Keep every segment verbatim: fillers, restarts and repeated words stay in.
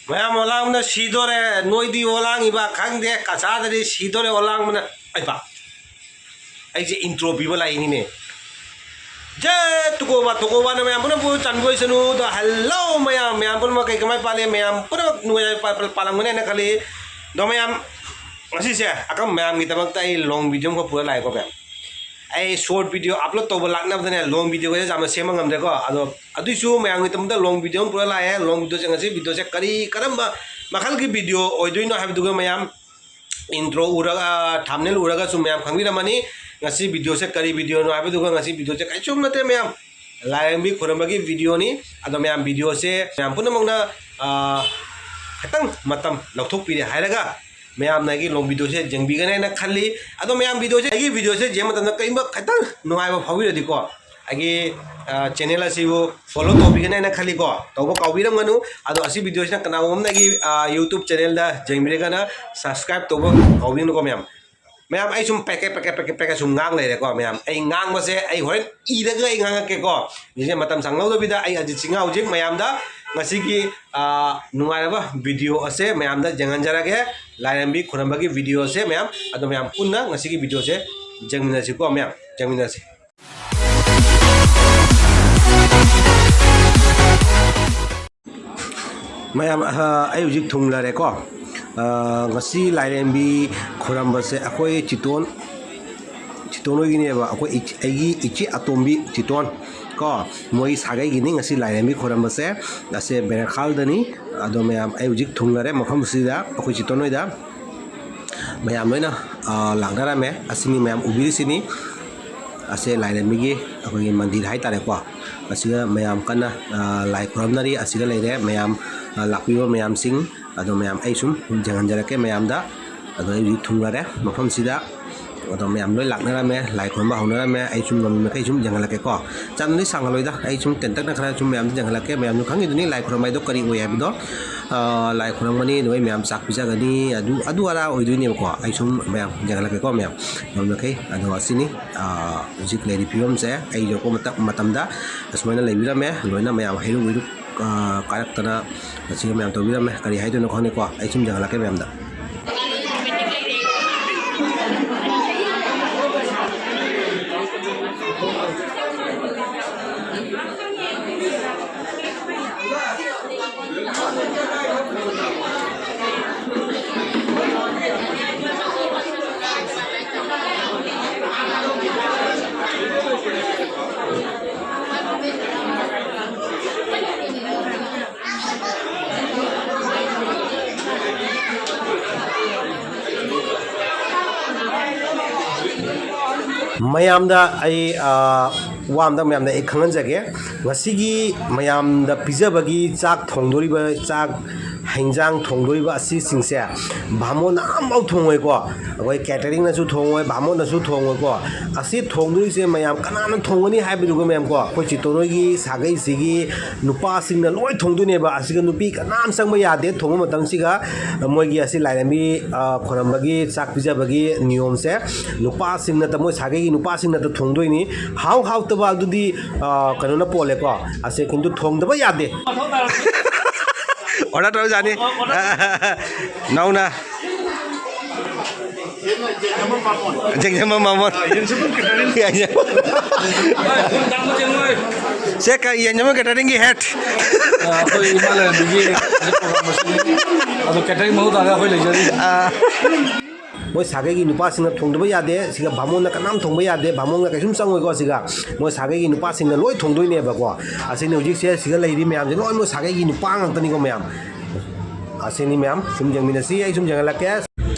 ꯃꯌꯥꯝ ꯑꯣꯂꯥꯡꯕꯅ ꯁꯤꯗꯣꯔꯦ, ꯅꯣꯏꯗꯤ ꯑꯣꯂꯥꯡꯉꯤꯕ ꯈꯪꯗꯦ, ꯀꯆꯥꯗꯗꯤ ꯁꯤꯗꯣꯔꯦ ꯑꯣꯂꯥꯡꯕꯅ꯫ ꯑꯩꯕ, ꯑꯩꯁꯦ intro ꯄꯤꯕ ꯂꯥꯛꯏꯅꯤꯅꯦ꯫ ꯖꯦ, ꯇꯨꯀꯣꯕꯥ, ꯇꯨꯀꯣꯕꯥꯅ ꯃꯌꯥꯝ ꯄꯨꯝꯅꯃꯛꯄꯨ ꯆꯥꯟꯕꯤꯁꯅꯨ꯫ ꯑꯗꯣ hello ꯃꯌꯥꯝ, ꯃꯌꯥꯝ ꯄꯨꯝꯅꯃꯛ ꯀꯩ ꯀꯃꯥꯏ ꯄꯥꯜꯂꯤ? ꯃꯌꯥꯝ ꯄꯨꯝꯅꯃꯛ ꯅꯨꯡꯉꯥꯏꯅ ꯄꯥ-, ꯄꯥ-, ꯄꯥꯜꯂꯝꯒꯅꯤ ꯍꯥꯏꯅ ꯈꯜꯂꯤ꯫ ꯑꯗꯣ ꯃꯌꯥꯝ, ꯉꯁꯤꯁꯦ ꯑꯀꯝ ꯃꯌꯥꯝꯒꯤꯗꯃꯛꯇ ꯑꯩ long video ꯑꯃꯈꯛ ꯄꯨꯔ ꯂꯥꯛꯑꯦꯀꯣ ꯃꯌꯥꯝ꯫ ꯑꯩ short video upload ꯇꯧꯕ ꯂꯥꯛꯅꯕꯗꯅꯦ long videoꯁꯦ ꯌꯥꯝꯅ ꯁꯦꯝꯕ ꯉꯝꯗ꯭ꯔꯦꯀꯣ꯫ ꯑꯗꯣ ꯑꯗꯨꯏꯁꯨ ꯃꯌꯥꯝꯒꯤꯗꯃꯛꯇ long video ꯑꯃ ꯄꯨꯔ ꯂꯥꯛꯑꯦ꯫ Long videoꯁꯦ ꯉꯁꯤ videoꯁꯦ ꯀꯔꯤ ꯀꯔꯝꯕ ꯃꯈꯜꯒꯤ video ꯑꯣꯏꯗꯣꯏꯅꯣ ꯍꯥꯏꯕꯗꯨꯒ ꯃꯌꯥꯝ intro ꯎꯔꯒ, thumbnail ꯎꯔꯒꯁꯨ ꯃꯌꯥꯝ ꯈꯪꯕꯤꯔꯝꯃꯅꯤ ꯉꯁꯤ videoꯁꯦ ꯀꯔꯤ videoꯅꯣ ꯍꯥꯏꯕꯗꯨꯒ꯫ ꯉꯁꯤ videoꯁꯦ ꯀꯩꯁꯨꯝ ꯅꯠꯇꯦ ꯃꯌꯥꯝ, ꯂꯥꯏꯔꯦꯝꯕꯤ ꯈꯨꯔꯝꯕꯒꯤ videoꯅꯤ꯫ ꯑꯗꯣ ꯃꯌꯥꯝ videoꯁꯦ ꯃꯌꯥꯝ ꯄꯨꯝꯅꯃꯛꯅ, ꯑ, ꯈꯤꯇꯪ ꯃꯇꯝ ꯂꯧꯊꯣꯛꯄꯤꯔꯦ ꯍꯥꯏꯔꯒ ꯃꯌꯥꯝꯅ ꯑꯩꯒꯤ long videoꯁꯦ ꯌꯦꯡꯕꯤꯒꯅꯤ ꯍꯥꯏꯅ ꯈꯜꯂꯤ꯫ ꯑꯗꯣ ꯃꯌꯥꯝ videoꯁꯦ, ꯑꯩꯒꯤ videoꯁꯦ ꯌꯦꯡꯕ ꯃꯇꯝꯗ ꯀꯔꯤꯒꯨꯝꯕ ꯈꯤꯇꯪ ꯅꯨꯡꯉꯥꯏꯕ ꯐꯥꯎꯕꯤꯔꯗꯤꯀꯣ, ꯑꯩꯒꯤ, ꯑ, channel ꯑꯁꯤꯕꯨ follow ꯇꯧꯕꯤꯒꯅꯤ ꯍꯥꯏꯅ ꯈꯜꯂꯤꯀꯣ꯫ ꯇꯧꯕ ꯀꯥꯎꯕꯤꯔꯝꯒꯅꯨ꯫ ꯑꯗꯣ ꯑꯁꯤ videoꯁꯤꯅ ꯀꯅꯥꯒꯨꯝꯕ ꯑꯃꯅ ꯑꯩꯒꯤ, ꯑ, YouTube channelꯗ ꯌꯦꯡꯕꯤꯔꯒꯅ subscribe ꯇꯧꯕ ꯀꯥꯎꯕꯤꯒꯅꯨꯀꯣ ꯃꯌꯥꯝ꯫ ꯃꯌꯥꯝ, ꯑꯩ ꯁꯨꯝ ꯄꯦꯛꯀꯦ, ꯄꯦꯛꯀꯦ, ꯄꯦꯛꯀꯦ, ꯄꯦꯛꯀꯦ ꯁꯨꯝ ꯉꯥꯡ ꯂꯩꯔꯦꯀꯣ ꯃꯌꯥꯝ꯫ ꯑꯩ ꯉꯥꯡꯕꯁꯦ ꯑꯩ ꯍꯣꯔꯦꯟ ꯏꯔꯒ ꯑꯩ ꯉꯥꯡꯉꯛꯀꯦꯀꯣ꯫ ꯁꯤꯁꯦ ꯃꯇꯝ ꯁꯪꯍꯧꯗꯕꯤꯗ ꯑꯩ ꯑꯖꯤꯠ ꯁꯤꯡꯍ ꯍꯧꯖꯤꯛ ꯃꯌꯥꯝꯗ ꯉꯁꯤꯒꯤ, ꯑ, ꯅꯨꯡꯉꯥꯏꯔꯕ video ꯑꯁꯦ ꯃꯌꯥꯝꯗ ꯌꯦꯡꯍꯟꯖꯔꯒꯦ꯫ ꯂꯥꯏꯔꯦꯝꯕꯤ ꯈꯨꯔꯝꯕꯒꯤ video ꯑꯁꯦ ꯃꯌꯥꯝ꯫ ꯑꯗꯣ ꯃꯌꯥꯝ ꯄꯨꯟꯅ ꯉꯁꯤꯒꯤ videoꯁꯦ ꯌꯦꯡꯃꯤꯟꯅꯁꯤꯀꯣ ꯃꯌꯥꯝ, ꯌꯦꯡꯃꯤꯟꯅꯁꯤ꯫ ꯃꯌꯥꯝ, ꯑ, ꯑꯩ ꯍꯧꯖꯤꯛ ꯊꯨꯡꯂꯔꯦꯀꯣ꯫ ꯑ, ꯉꯁꯤ ꯂꯥꯏꯔꯦꯝꯕꯤ ꯈꯨꯔꯝꯕꯁꯦ ꯑꯩꯈꯣꯏ ꯆꯤꯇꯣꯟ, ꯆꯤꯇꯣꯟ ꯍꯣꯏꯒꯤꯅꯦꯕ꯫ ꯑꯩꯈꯣꯏ ꯏꯆ-, ꯑꯩꯒꯤ ꯏꯆꯦ ꯑꯇꯣꯝꯕꯤ ꯆꯤꯇꯣꯟ ꯀꯣ, ꯃꯣꯏ ꯁꯥꯒꯩꯒꯤꯅꯤ ꯉꯁꯤ ꯂꯥꯏꯔꯦꯝꯕꯤ ꯈꯨꯔꯝꯕꯁꯦ꯫ ꯑꯁꯦ ꯕꯦꯔꯈꯥꯜꯗꯅꯤ꯫ ꯑꯗꯣ ꯃꯌꯥꯝ, ꯑꯩ ꯍꯧꯖꯤꯛ ꯊꯨꯡꯂꯔꯦ ꯃꯐꯝꯁꯤꯗ, ꯑꯩꯈꯣꯏ ꯆꯤꯇꯣꯟ ꯍꯣꯏꯗ꯫ ꯃꯌꯥꯝ ꯂꯣꯏꯅ, ꯑ, ꯂꯥꯛꯅꯔꯝꯃꯦ꯫ ꯑꯁꯤꯅꯤ ꯃꯌꯥꯝ ꯎꯕꯤꯔꯤꯁꯤꯅꯤ꯫ ꯑꯁꯦ ꯂꯥꯏꯔꯦꯝꯕꯤꯒꯤ ꯑꯩꯈꯣꯏꯒꯤ ꯃꯟꯗꯤꯔ ꯍꯥꯏꯇꯥꯔꯦꯀꯣ꯫ ꯑꯁꯤꯗ ꯃꯌꯥꯝ ꯀꯟꯅ, ꯑ, ꯂꯥꯏ ꯈꯨꯔꯝꯅꯔꯤ꯫ ꯑꯁꯤꯗ ꯂꯩꯔꯦ ꯃꯌꯥꯝ, ꯑ, ꯂꯥꯛꯄꯤꯕ ꯃꯌꯥꯝꯁꯤꯡ꯫ ꯑꯗꯣ ꯃꯌꯥꯝ ꯑꯩ ꯁꯨꯝ ꯌꯦꯡꯍꯟꯖꯔꯛꯀꯦ ꯃꯌꯥꯝꯗ꯫ ꯑꯗꯣ ꯑꯩ ꯍꯧꯖꯤꯛ ꯊꯨꯡꯂꯔꯦ ꯃꯐꯝꯁꯤꯗ꯫ ꯑꯗꯣ ꯃꯌꯥꯝ ꯂꯣꯏ ꯂꯥꯛꯅꯔꯝꯃꯦ, ꯂꯥꯏ ꯈꯨꯔꯨꯝꯕ ꯍꯧꯅꯔꯝꯃꯦ꯫ ꯑꯩ ꯁꯨꯝ ꯉꯝꯃꯤ ꯃꯈꯩ ꯁꯨꯝ ꯌꯦꯡꯍꯜꯂꯛꯀꯦꯀꯣ꯫ ꯌꯥꯝꯅꯗꯤ ꯁꯥꯡꯍꯜꯂꯣꯏꯗ, ꯑꯩ ꯁꯨꯝ ꯇꯦꯟꯇꯛꯅ ꯈꯔ ꯁꯨꯝ ꯃꯌꯥꯝꯗ ꯌꯦꯡꯍꯜꯂꯛꯀꯦ꯫ ꯃꯌꯥꯝꯁꯨ ꯈꯪꯉꯤꯗꯨꯅꯤ ꯂꯥꯏ ꯈꯨꯔꯨꯝꯕ ꯍꯥꯏꯗꯣ ꯀꯔꯤ ꯑꯣꯏ ꯍꯥꯏꯕꯗꯣ꯫ ꯑꯥ, ꯂꯥꯏ ꯈꯨꯔꯨꯝꯒꯅꯤ, ꯑꯗꯨꯒ ꯃꯌꯥꯝ ꯆꯥꯛ ꯄꯤꯖꯒꯅꯤ, ꯑꯗꯨ, ꯑꯗꯨ ꯑꯗꯥ ꯑꯣꯏꯗꯣꯏꯅꯦꯕꯀꯣ꯫ ꯑꯩ ꯁꯨꯝ ꯃꯌꯥꯝ ꯌꯦꯡꯍꯜꯂꯛꯀꯦꯀꯣ ꯃꯌꯥꯝ, ꯉꯝꯃꯤ ꯃꯈꯩ꯫ ꯑꯗꯣ ꯑꯁꯤꯅꯤ, ꯑꯥ, ꯍꯧꯖꯤꯛ ꯂꯩꯔꯤ ꯐꯤꯕꯝꯁꯦ꯫ ꯑꯩ ꯌꯧꯔꯛꯄ ꯃꯇꯝ, ꯃꯇꯝꯗ ꯑꯁꯨꯃꯥꯏꯅ ꯂꯩꯕꯤꯔꯝꯃꯦ꯫ ꯂꯣꯏꯅ ꯃꯌꯥꯝ ꯍꯩꯔꯨꯛ ꯍꯩꯔꯨꯛ, ꯑꯥ, ꯀꯥꯔꯛꯇꯅ ꯑꯁꯤꯒ ꯃꯌꯥꯝ ꯇꯧꯕꯤꯔꯝꯃꯦ꯫ ꯀꯔꯤ ꯍꯥꯏꯗꯣꯏꯅꯣ ꯈꯪꯗꯦꯀꯣ꯫ ꯑꯩ ꯁꯨꯝ ꯌꯦꯡꯍꯜꯂꯛꯀꯦ ꯃꯌꯥꯝꯗ꯫ ꯃꯌꯥꯝꯗ ꯑꯩ, ꯑ, ꯋꯥ ꯑꯝꯇꯪ ꯃꯌꯥꯝꯗ ꯑꯩ ꯈꯪꯍꯟꯖꯒꯦ꯫ ꯉꯁꯤꯒꯤ ꯃꯌꯥꯝꯗ ꯄꯤꯖꯕꯒꯤ ꯆꯥꯛ ꯊꯣꯡꯗꯣꯔꯤꯕ, ꯆꯥꯛ ꯍꯩꯖꯥꯡ ꯊꯣꯡꯗꯣꯔꯤꯕ ꯑꯁꯤꯁꯤꯡꯁꯦ ꯕꯥꯃꯣꯟꯅ ꯑꯝꯐꯥꯎ ꯊꯣꯡꯉꯣꯏꯀꯣ꯫ ꯑꯩꯈꯣꯏ cateringꯅꯁꯨ ꯊꯣꯡꯉꯣꯏ, ꯕꯥꯃꯣꯟꯅꯁꯨ ꯊꯣꯡꯉꯣꯏꯀꯣ꯫ ꯑꯁꯤ ꯊꯣꯡꯗꯣꯏꯁꯦ ꯃꯌꯥꯝ ꯀꯅꯥꯅ ꯊꯣꯡꯒꯅꯤ ꯍꯥꯏꯕꯗꯨꯒ ꯃꯌꯥꯝ ꯀꯣ, ꯑꯩꯈꯣꯏ ꯆꯤꯠꯇꯣꯔꯣꯏꯒꯤ ꯁꯥꯒꯩꯁꯤꯒꯤ ꯅꯨꯄꯥꯁꯤꯡꯅ ꯂꯣꯏ ꯊꯣꯡꯗꯣꯏꯅꯦꯕ꯫ ꯑꯁꯤꯒ ꯅꯨꯄꯤ ꯀꯅꯥꯝ ꯆꯪꯕ ꯌꯥꯗꯦ ꯊꯣꯡꯕ ꯃꯇꯝꯁꯤꯒ꯫ ꯃꯣꯏꯒꯤ ꯑꯁꯤ ꯂꯥꯏꯔꯦꯝꯕꯤ, ꯑ, ꯈꯣꯏꯔꯝꯕꯒꯤ ꯆꯥꯛ ꯄꯤꯖꯕꯒꯤ ꯅꯤꯌꯣꯝꯁꯦ ꯅꯨꯄꯥꯁꯤꯡꯅꯇ, ꯃꯣꯏ ꯁꯥꯒꯩꯒꯤ ꯅꯨꯄꯥꯁꯤꯡꯅꯇ ꯊꯣꯡꯗꯣꯏꯅꯤ꯫ ꯍꯥꯎ ꯍꯥꯎꯇꯕ ꯑꯗꯨꯗꯤ, ꯑ, ꯀꯩꯅꯣꯅ ꯄꯣꯜꯂꯦꯀꯣ꯫ ꯑꯁꯦ ꯀꯤꯟꯇꯨ ꯊꯣꯡꯗꯕ ꯌꯥꯗꯦ꯫ Order ꯇꯧꯔꯖꯥꯠꯅꯤ꯫ ꯅꯧꯅ꯫ ꯌꯦꯡꯖꯃ ꯃꯃꯣꯟ꯫ ꯁꯦ, ꯀ-, ꯌꯦꯡꯖꯃ cateringꯒꯤ head꯫ ꯑ, ꯑꯩꯈꯣꯏ ꯏꯃꯥ ꯂꯩꯔꯝꯕꯤꯒꯤ ꯍꯧꯖꯤꯛ program ꯂꯣꯏꯁꯤꯜꯂꯤ꯫ ꯑꯗꯣ catering ꯃꯍꯨꯠ ꯇꯥꯔꯒ ꯑꯩꯈꯣꯏ ꯂꯩꯖꯔꯤ꯫ ꯑ, ꯃꯣꯏ ꯁꯥꯒꯩꯒꯤ ꯅꯨꯄꯥꯁꯤꯡꯅ ꯊꯣꯡꯗꯕ ꯌꯥꯗꯦ꯫ ꯁꯤꯒ ꯕꯥꯃꯣꯟꯅ ꯀꯅꯥꯝ ꯊꯣꯡꯕ ꯌꯥꯗꯦ꯫ ꯕꯥꯃꯣꯟꯒ ꯀꯩꯁꯨꯝ ꯆꯪꯉꯣꯏꯀꯣ꯫ ꯁꯤꯒ ꯃꯣꯏ ꯁꯥꯒꯩꯒꯤ ꯅꯨꯄꯥꯁꯤꯡꯅ ꯂꯣꯏ ꯊꯣꯡꯗꯣꯏꯅꯦꯕꯀꯣ꯫ ꯑꯁꯤꯅ ꯍꯧꯖꯤꯛꯁꯦ ꯁꯤꯒ ꯂꯩꯔꯤ ꯃꯌꯥꯝꯁꯦ ꯂꯣꯏ ꯃꯣꯏ ꯁꯥꯒꯩꯒꯤ ꯅꯨꯄꯥ ꯉꯥꯛꯇꯅꯤꯀꯣ ꯃꯌꯥꯝ꯫ ꯑꯁꯤꯅꯤ ꯃꯌꯥꯝ, ꯁꯨꯝ ꯌꯦꯡꯃꯤꯟꯅꯁꯤ, ꯑꯩ ꯁꯨꯝ ꯌꯦꯡꯍꯜꯂꯛꯀꯦ꯫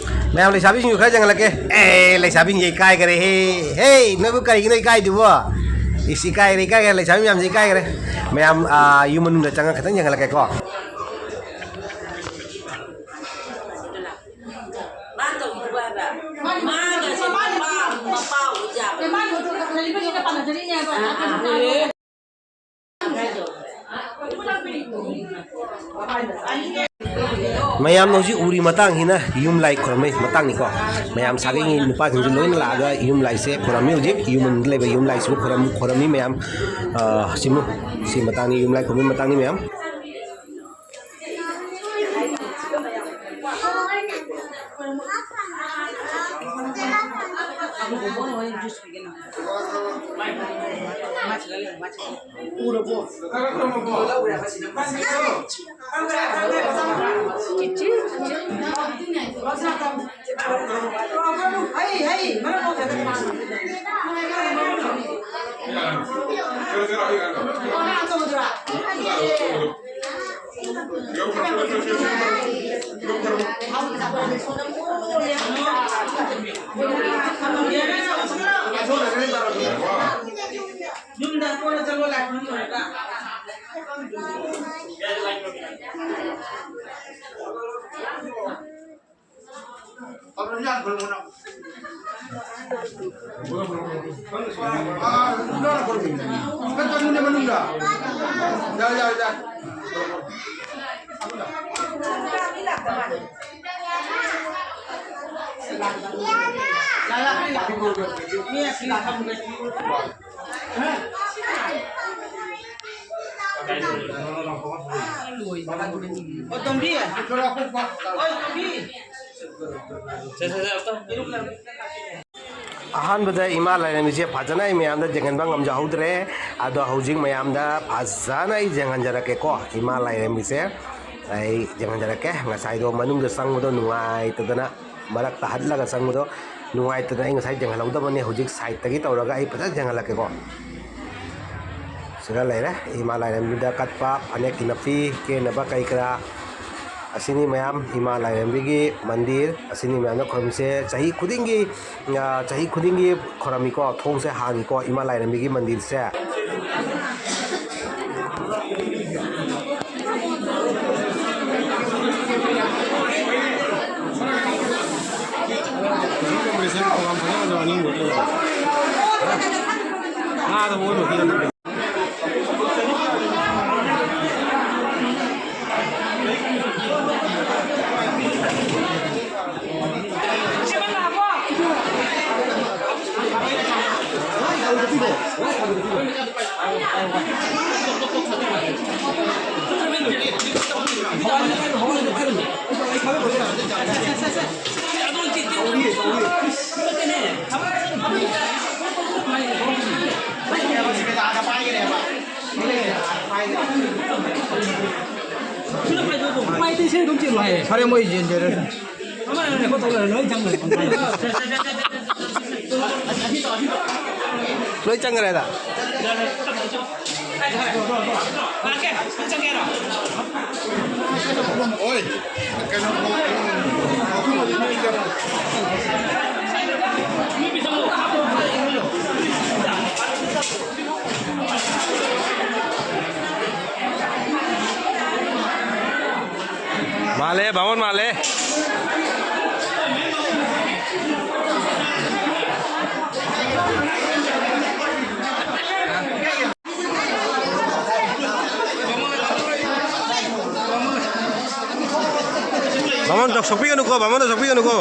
ꯃꯌꯥꯝ ꯂꯩꯁꯥꯕꯤꯁꯤꯡꯁꯨ ꯈꯔ ꯌꯦꯡꯍꯜꯂꯛꯀꯦ꯫ ꯑꯦ, ꯂꯩꯁꯥꯕꯤꯁꯤꯡꯁꯦ ꯏꯀꯥꯏꯈꯔꯦ꯫ ꯍꯦ, ꯍꯦ, ꯅꯣꯏꯕꯨ ꯀꯔꯤꯒꯤꯅꯣ ꯏꯀꯥꯏꯗꯨꯕꯣ? ꯏꯁ, ꯏꯀꯥꯏꯈꯔꯦ, ꯏꯀꯥꯏꯈꯔꯦ, ꯂꯩꯁꯥꯕꯤ ꯃꯌꯥꯝꯁꯦ ꯏꯀꯥꯏꯈꯔꯦ꯫ ꯃꯌꯥꯝ, ꯑꯥ, ꯌꯨꯝ ꯃꯅꯨꯡꯗ ꯆꯪꯉꯒ ꯈꯤꯇꯪ ꯌꯦꯡꯍꯜꯂꯛꯀꯦꯀꯣ꯫ ꯃꯥ ꯇꯧꯗ꯭ꯔꯤꯕ ꯍꯥꯏꯕ? ꯃꯥꯒꯁꯦ ꯃꯄꯥ, ꯃꯄꯥ ꯑꯣꯏꯖꯥꯕ꯫ ꯃꯌꯥꯝꯅ ꯍꯧꯖꯤꯛ ꯎꯔꯤ ꯃꯇꯥꯡꯁꯤꯅ ꯌꯨꯝ ꯂꯥꯏ ꯈꯣꯏꯔꯝꯕꯩ ꯃꯇꯥꯡꯅꯤꯀꯣ꯫ ꯃꯌꯥꯝ ꯁꯥꯒꯩꯒꯤ ꯅꯨꯄꯥꯁꯤꯡꯁꯨ ꯂꯣꯏꯅ ꯂꯥꯛꯑꯒ ꯌꯨꯝ ꯂꯥꯏꯁꯦ ꯈꯣꯏꯔꯝꯃꯤ꯫ ꯍꯧꯖꯤꯛ ꯌꯨꯝ ꯃꯅꯨꯡꯗ ꯂꯩꯕ ꯌꯨꯝ ꯂꯥꯏꯁꯤꯕꯨ ꯈꯣꯏꯔꯝ-, ꯈꯣꯏꯔꯝꯃꯤ ꯃꯌꯥꯝ꯫ ꯑ, ꯁꯤꯃꯨ-, ꯁꯤ ꯃꯇꯥꯡꯅꯤ, ꯌꯨꯝ ꯂꯥꯏ ꯈꯣꯏꯔꯝꯕꯩ ꯃꯇꯥꯡꯅꯤ ꯃꯌꯥꯝ꯫ ꯌꯨꯝꯗ ꯀꯣꯟꯅ ꯆꯠꯂꯣ, ꯂꯥꯏ ꯈꯨꯔꯨꯝ ꯂꯣꯏꯔꯒ꯫ ꯑꯍꯥꯟꯕꯗ ꯏꯃꯥ ꯂꯥꯏꯔꯦꯝꯕꯤꯁꯦ ꯐꯖꯅ ꯑꯩ ꯃꯌꯥꯝꯗ ꯌꯦꯡꯍꯟꯕ ꯉꯝꯖꯍꯧꯗ꯭ꯔꯦ꯫ ꯑꯗꯣ ꯍꯧꯖꯤꯛ ꯃꯌꯥꯝꯗ ꯐꯖꯅ ꯑꯩ ꯌꯦꯡꯍꯟꯖꯔꯛꯀꯦꯀꯣ, ꯏꯃꯥ ꯂꯥꯏꯔꯦꯝꯕꯤꯁꯦ ꯑꯩ ꯌꯦꯡꯍꯟꯖꯔꯛꯀꯦ꯫ ꯉꯁꯥꯏꯗꯣ ꯃꯅꯨꯡꯗ ꯆꯪꯕꯗꯣ ꯅꯨꯡꯉꯥꯏꯇꯗꯅ, ꯃꯔꯛꯇ ꯍꯠꯂꯒ ꯆꯪꯕꯗꯣ ꯅꯨꯡꯉꯥꯏꯇꯗꯅ ꯑꯩ ꯉꯁꯥꯏ ꯌꯦꯡꯍꯜꯍꯧꯗꯕꯅꯦ꯫ ꯍꯧꯖꯤꯛ ꯁꯥꯏꯠꯇꯒꯤ ꯇꯧꯔꯒ ꯑꯩ ꯐꯖꯅ ꯌꯦꯡꯍꯜꯂꯛꯀꯦꯀꯣ꯫ ꯁꯤꯗ ꯂꯩꯔꯦ ꯏꯃꯥ ꯂꯥꯏꯔꯦꯝꯕꯤꯗ ꯀꯠꯄ ꯐꯅꯦꯛ ꯏꯅꯐꯤ, ꯀꯦꯅꯕ ꯀꯩ ꯀꯔꯥ꯫ ꯑꯁꯤꯅꯤ ꯃꯌꯥꯝ ꯏꯃꯥ ꯂꯥꯏꯔꯦꯝꯕꯤꯒꯤ ꯃꯟꯗꯤꯔ꯫ ꯑꯁꯤꯅꯤ ꯃꯌꯥꯝꯅ ꯈꯨꯔꯨꯝꯃꯤꯁꯦ꯫ ꯆꯍꯤ ꯈꯨꯗꯤꯡꯒꯤ, ꯑ, ꯆꯍꯤ ꯈꯨꯗꯤꯡꯒꯤ ꯈꯨꯔꯝꯃꯤꯀꯣ, ꯊꯣꯡꯁꯦ ꯍꯥꯡꯉꯤꯀꯣ ꯏꯃꯥ ꯂꯥꯏꯔꯦꯝꯕꯤꯒꯤ ꯃꯟꯗꯤꯔꯁꯦ꯫ ꯐꯔꯦ, ꯃꯣꯏ ꯌꯦꯟꯖꯔꯁꯅꯨ꯫ ꯂꯣꯏ ꯆꯪꯈ꯭ꯔꯦꯗ꯫ ꯃꯥꯜꯂꯦ, ꯕꯥꯃꯣꯟ ꯃꯥꯜꯂꯦ꯫ ꯕꯥꯃꯣꯟ ꯁꯣꯛꯄꯤꯒꯅꯨꯀꯣ, ꯕꯥꯃꯣꯟꯗ ꯁꯣꯛꯄꯤꯒꯅꯨꯀꯣ꯫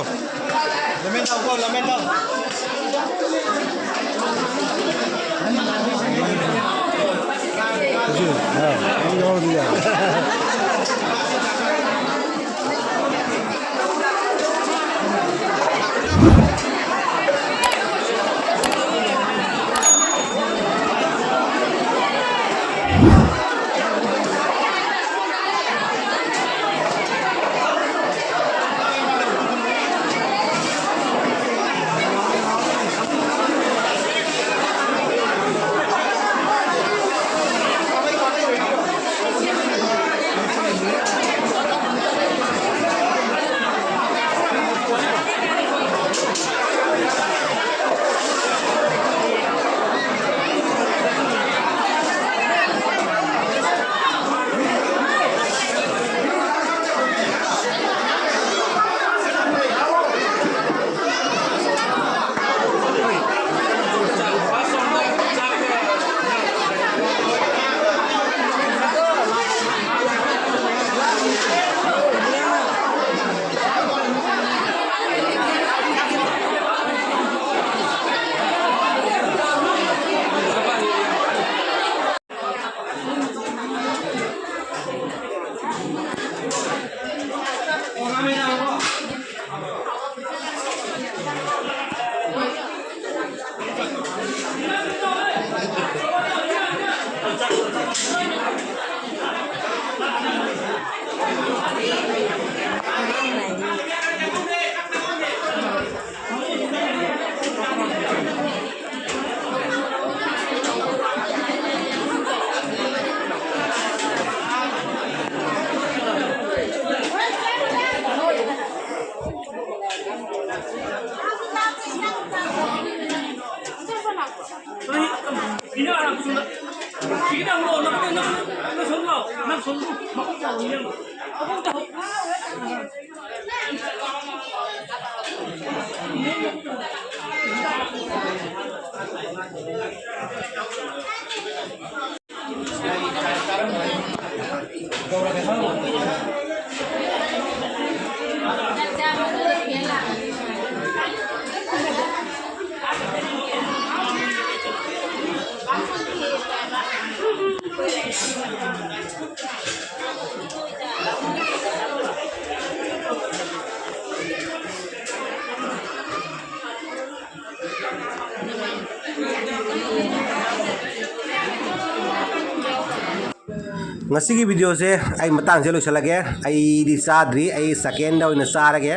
ꯉꯁꯤꯒꯤ ꯚꯤꯗꯤꯑꯣꯁꯦ ꯑꯩ ꯃꯇꯥꯡꯁꯦ ꯂꯣꯏꯁꯤꯜꯂꯒꯦ꯫ ꯑꯩꯗꯤ ꯆꯥꯗ꯭ꯔꯤ, ꯑꯩ ꯁꯦꯀꯦꯟꯗ ꯑꯣꯏꯅ ꯆꯥꯔꯒꯦ꯫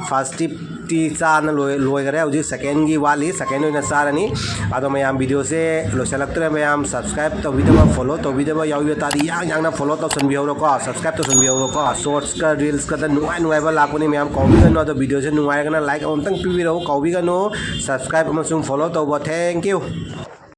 ꯐꯥꯔꯁ ꯇ꯭ꯔꯤꯞꯇꯤ ꯆꯥꯅ ꯂꯣꯏ-, ꯂꯣꯏꯈꯔꯦ꯫ ꯍꯧꯖꯤꯛ ꯁꯦꯀꯦꯟꯒꯤ ꯋꯥꯠꯂꯤ, ꯁꯦꯀꯦꯟ ꯑꯣꯏꯅ ꯆꯥꯔꯅꯤ꯫ ꯑꯗꯣ ꯃꯌꯥꯝ, ꯚꯤꯗꯤꯑꯣꯁꯦ ꯂꯣꯏꯁꯤꯜꯂꯛꯇ꯭ꯔꯦ꯫ ꯃꯌꯥꯝ ꯁꯕꯁꯀ꯭ꯔꯥꯏꯕ ꯇꯧꯕꯤꯗꯕ, ꯐꯣꯂꯣ ꯇꯧꯕꯤꯗꯕ ꯌꯥꯎꯕꯤꯕ ꯇꯥꯔꯗꯤ ꯌꯥꯡ ꯌꯥꯡꯅ ꯐꯣꯂꯣ ꯇꯧꯁꯟꯕꯤꯍꯧꯔꯣꯀꯣ, ꯁꯕꯁꯀ꯭ꯔꯥꯏꯕ ꯇꯧꯁꯟꯕꯤꯍꯧꯔꯣꯀꯣ꯫ ꯁꯣꯔꯠꯁꯀ ꯔꯤꯜꯁꯀꯗ ꯅꯨꯡꯉꯥꯏ ꯅꯨꯡꯉꯥꯏꯕ ꯂꯥꯛꯄꯅꯤ ꯃꯌꯥꯝ, ꯀꯥꯎꯕꯤꯒꯅꯨ꯫ ꯑꯗꯣ ꯚꯤꯗꯤꯑꯣꯁꯦ ꯅꯨꯡꯉꯥꯏꯔꯒꯅ ꯂꯥꯏꯛ ꯑꯃꯨꯛꯇꯪ ꯄꯤꯕꯤꯔꯛꯎ, ꯀꯥꯎꯕꯤꯒꯅꯨ꯫ ꯁꯕꯁꯀ꯭ꯔꯥꯏꯕ ꯑꯃꯁꯨꯡ ꯐꯣꯂꯣ ꯇꯧꯕ꯫ Thank you꯫